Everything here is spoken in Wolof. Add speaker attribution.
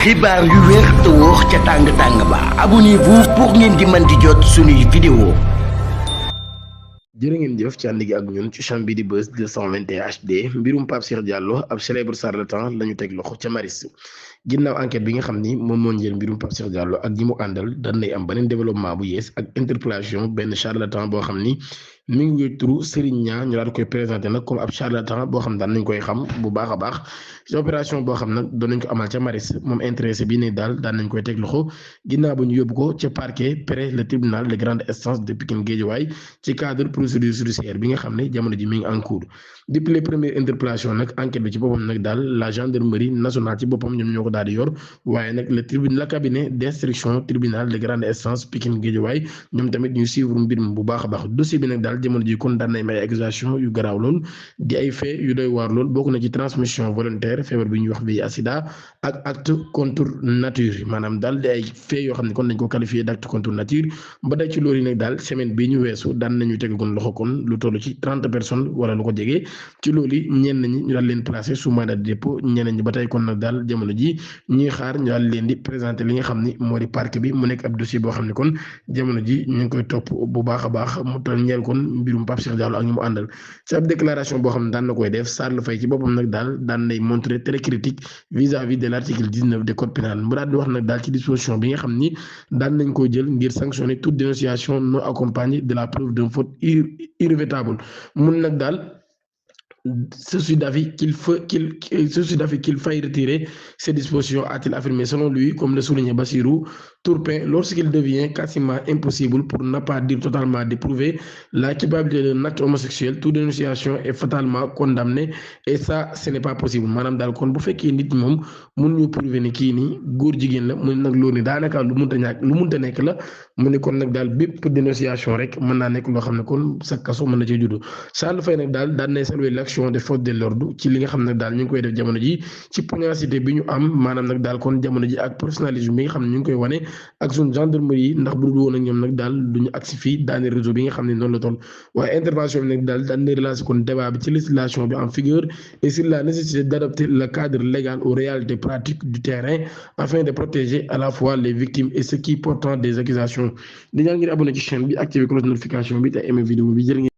Speaker 1: xibaar yu wér te wóor ca tàng ba abonnez-vous pour ngeen di mën di jot suñuy vidéo.
Speaker 2: jërë ngeen jëf ci ànd gi ak ñun ci chaîne bi di Buzz 221 HD mbirum Pape Cheikh Diallo ab célèbre charlatan lañu teg loxo ca Maris ginnaaw enquête bi nga xam ni moom moo njël mbirum Pape Cheikh Diallo ak ñi mu àndal dañ lay am beneen développement bu yees ak interpellation benn charlatan boo xam ni mi ngi wéy turu Serigne Niang ñu daal koy présenté nag comme ab charlatan boo xam daan nañ koy xam bu baax a baax ci opération boo xam nag doon nañ ko amal ca Maris moom intéressé bi ne daal daan nañ koy teg loxo ginnaaw ba ñu yóbbu ko ca parquet près le tribunal de grande instance de Pikine Guédiawaye ci cadre procédure judiciaire bi nga xam ne jamono ji mi ngi en cours depuis les premières interpellations nag enquête bi ci boppam nag daal la gendarmerie nationale ci boppam ñoom ñoo ko daal di yor waaye nag le cabinet d'instruction tribunal de grande instance Pikine Guédiawaye ñoom tamit ñu suivre mbir mi bu baax a baax dossier bi nag daal jamono ji kon daan nay may accusation yu garaaw lool di ay fait yu doy waar lool bokk na ci transmission volontaire feebar bi ñuy wax VIH sida ak acte contre nature maanaam daal di ay fait yoo xam ne kon dañ ko qualifié d'acte contre nature ba day ci loolu yi nag daal semaine bii ñu weesu daan nañu tegagoon loxo kon lu toll ci 30 personnes wala lu ko jege ci loolu yi ñenn ñi ñu daal leen placé sous mandat de dépôt ñeneen ñi ba tey kon nag daal jamono ji ñuy xaar ñu daal leen di présenter li nga xam ni moo di parquet bi mu nekk ab dossier boo xam ne kon jamono ji ñu ngi koy topp bu baax a baax mu toll ñeel kon mbirum Pape Cheikh Diallo ak ñu mu àndal ci ab déclaration boo xam ne daan na koy def Sarr Faye ci boppam nag daal daan nay montrer très critique vis-à-vis de l'article 19 du code pénal mu daal di wax nag daal ci disposition bi nga xam ni daan nañ koo jël ngir sanctionner toute dénonciation non accompagnée de la preuve d'une faute irrévocable mun nag daal je suis d'avis qu'il faille retirer ces dispositions, a-t-il affirmé. Selon lui, comme le soulignait Bassirou Tourpin, lorsqu'il devient quasiment impossible, pour ne pas dire totalement d'éprouver la culpabilité d'un acte homosexuel, toute dénonciation est fatalement condamnée et ça, ce n'est pas possible. Maanaam daal kon bu fekkee nit moom mun ñu prouver ni kii nii góor jigéen la mu nag loolu ni daanaka lu munta nekk la mu ne kon nag daal bépp dénonciation rek mën naa nekk loo xam ne kon sa kaso mën na cee juddu Charles Faye nag daal daan nay saluer l'action des forces de l'ordre ci li nga xam ne daal ñu ngi koy def jamono ji ci pugnacité bi ñu am maanaam nag daal kon jamono ji ak professionnalisme bi nga xam ne ñu ngi koy wane ak suñu gendarmerie yi ndax bu dul woon ak ñoom nag daal duñu agsi fii daane réseau bi nga xam ne noonu la toll waaye intervention bi nag daal daan na relancer kon débat bi ci législation bi en vigueur et sur la nécessité d'adapter le cadre légal aux réalités pratiques du terrain afin de protéger à la fois les victimes et ceux qui portent des accusations di ñaan ngir abonné ci chaîne bi activer cloche de notification bi te aimer vidéo bi jërë